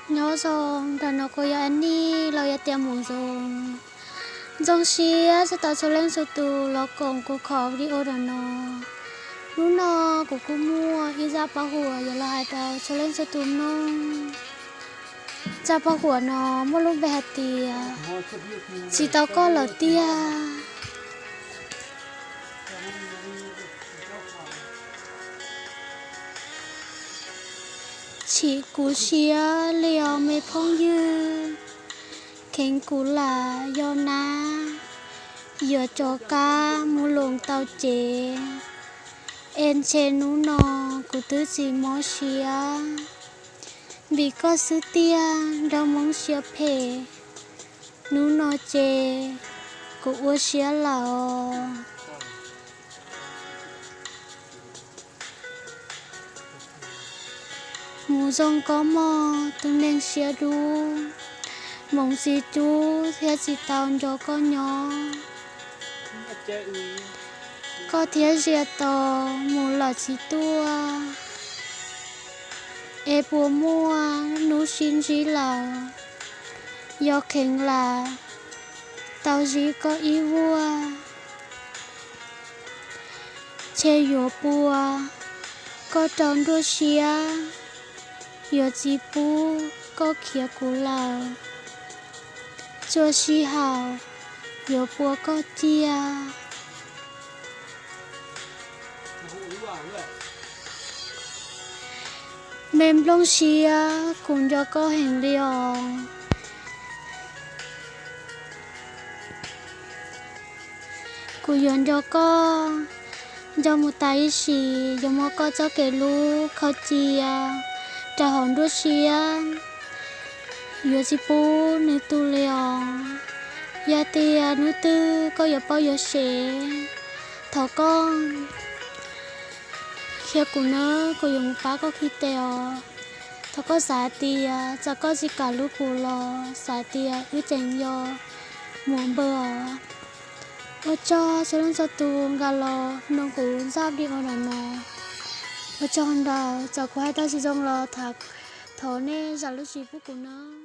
Nyob zoo, ntawm no kuv yog Annie los yog tias Mus Zoo. Zoo siab txog tau txhua leej txhua tus los koom kuv qhov video ntawm no. Hnub no kuv kuj muaj ib zaj paj huam yuav los hais rau txhua leej txhua tus mloog. Zaj paj huam no muaj lub npe hais tias tsis tau koj lawm tiag. Chim kuv siab li os me phooj ywg, kheev kuv lam yog nab, yuav rov qab mus loos tau cev, es ntshe hnub no kuv twb tsis mob siab, vim koj xwb tiag nrog Hmoob siab phem, hnub no ces kuv ua siab lawm. Mus zoo koj mog tus neeg siab dub, hmoov tsis cub thiab tsis tau nco koj nyob. Koj thiab Zia Tos mus lawm tsis tuaj, es puas muaj hnub sib ntsib lawm? Yog kheev lam tau zib koj ib vuag, ntshe yuav pua koj rau nruab siab, yuav tsis pub koj khiav kuv lawm, txhua sij hawm yuav pua koj cia. Me nplooj siab, kuv nco koj heev li os. Kuv yuav nco koj, nco mus tas ib sim, yuav muab koj txoj kev hlub kho cia rau hauv nruab siab, yuav tsis pub nws tu li os. Yog tias hnub twg koj yuav paub yuav sev, thov koj qhia kuv nawb, kuv yuav mus pab koj khi tes os. Thov koj xav hais tias txawm koj tsis kam hlub kuv los xav hais tias wb tseem yog muam npawg os. Ua tsaug txhua leej txhua tus nkag los mloog kuv zaj video ntawm no. Ua tsaug ntau, txawm kuv hais tau tsis zoo los thov nej zam lub txim pub kuv nawb.